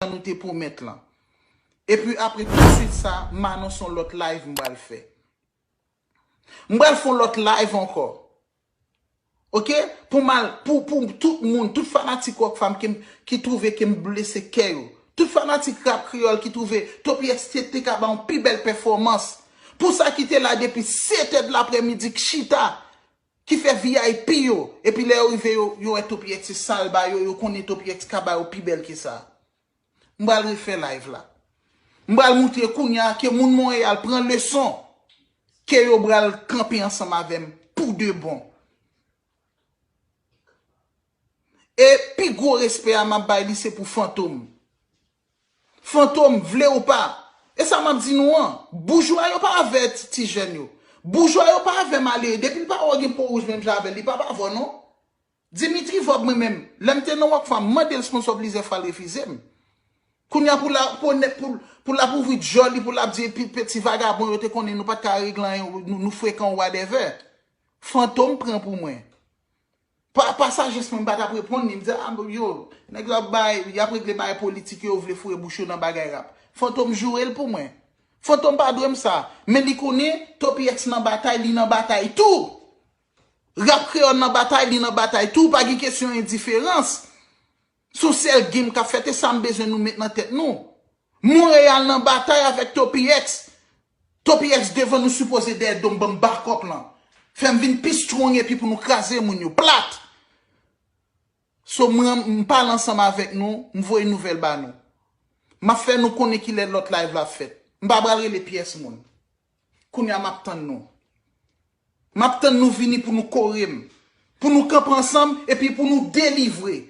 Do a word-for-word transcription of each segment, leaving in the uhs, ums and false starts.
jan nou te pwomèt lan. Epi apre, tousuit sa, m anonse yon lòt live m pral fè. M pral fè yon lòt live ankò. Oke? Pou m al, pou, pou tout moun, tout fanatik Rockfam ki, ki twouve ke m blese kè yo. Tout fanatik rap kreyòl ki twouve Toppy X te, te ka ba yon pi bèl pèfòmans. Pou sa ki te la depi sèt è de laprèmidi k chita, ki fè V I P yo. Epi lè yo rive, yo, yo wè Toppy X se sa l ba yo, yo konnen Toppy X ka ba yo pi bèl ke sa. M pral refè live la. M pral moutre kounye a ke moun Monreyal pran leson, ke yo pral kanpe ansanm avè m pou de bon. E pi gwo respè a m ap bay li se pou Fantom. Fantom, vle ou pa. E sa m ap di nou an, boujwa yo pa avè ti, ti jèn yo. Boujwa yo pa avè malere. Depi l pa wè w gen po wouj menm jan avè l, li pa pa avè w non. Dimitri Vorbe mwen menm, lè m te nan Rockfam, m mande l sponsò plizyè fwa, l refize m. Kounye a pou l ap, pou, pou, pou l ap ouvri djòl li, pou l ap di, "Pi, peti vagabon, yo te konnen nou pa t ka regle anyen, nou, nou frekan, whatever." Fantom pran pou mwen. Pa, pa sajès mwen, m pa t ap reponn li. M di, "A, yo, nèg yo ap bay, y ap regle bagay politik yo, yo vle foure bouch yo nan bagay rap." Fantom joure l pou mwen. Fantom pa dwe m sa. Men li konnen, Toppy X nan batay, li nan batay tou. Rap kreyòl nan batay, li nan batay tou. Pa gen kesyon endiferans. Se yon sèl game k ap fèt, e sa m bezwen nou met nan tèt nou. Monreyal nan batay avèk Toppy X. Toppy X devan nou sipoze dèyè do m, ban m backup lan. Fè m vin pi strong epi pou nou kraze moun yo plat. So, mwen, m pale ansanm avèk nou, m voye nouvèl ba nou. M ap fè nou konnen kilè lòt live la ap fèt. M pa pral rele pyès moun. Kounye a, m ap tann nou. M ap tann nou vini pou nou kore m. Pou nou kanpe ansanm epi pou nou delivre.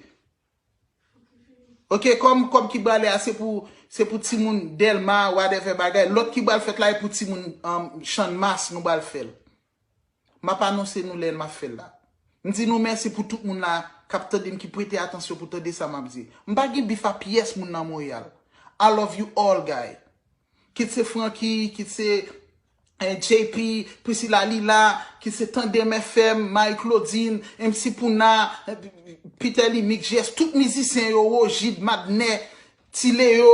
Oke, kòm, kòm ki pral la, se pou, se pou timoun Dèlma, whatever bagay. Lòt ki pral fèt la, e pou timoun, um, Channmas, nou pral fè l. M ap anonse nou lè m ap fè l la. M di nou mèsi pou tout moun la k ap tande m, ki prete atansyon pou tande sa m ap di. M pa gen bif a pyès moun nan Monreyal. I love you all, guy. Kit se Francky, kit se, eh, J P, Priscilla Lila, kit se Tandem F M, Marie Claudine, M C Pouna, eh, Peter Limic, G S, tout mizisyen yo, Wojid, Madnè, Ti Leo,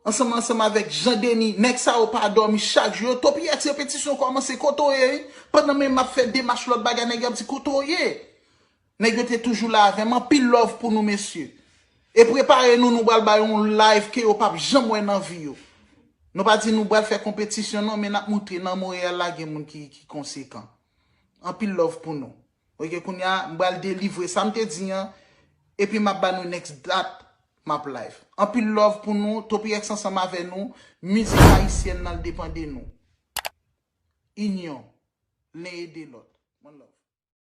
ansanm, ansanm avèk Jean Denis, nèg sa yo pa dòmi chak jou. Yo, Toppy X repetisyon kòmanse, kote w ye, wi? Pandan menm m ap fè demach lòt bagay, nèg yo ap di, "Kote w ye?" Nèg yo te toujou la avè m. Anpil love pou nou, mesye. E prepare nou, nou pral ba yo yon live ke yo p ap janm wè nan vi yo. Nou pa di nou pral fè konpetisyon, non, men n ap moutre nan Monreyal la gen moun ki, ki konsekan. Anpil love pou nou. Oke, kounye a, m pral delivre sa m te di an, epi m ap ba nou next dat, m ap live. Anpil love pou nou, Toppy X ansanm avè nou, mizik ayisyèn nan depann de nou. Inyon, len ede lòt. One love.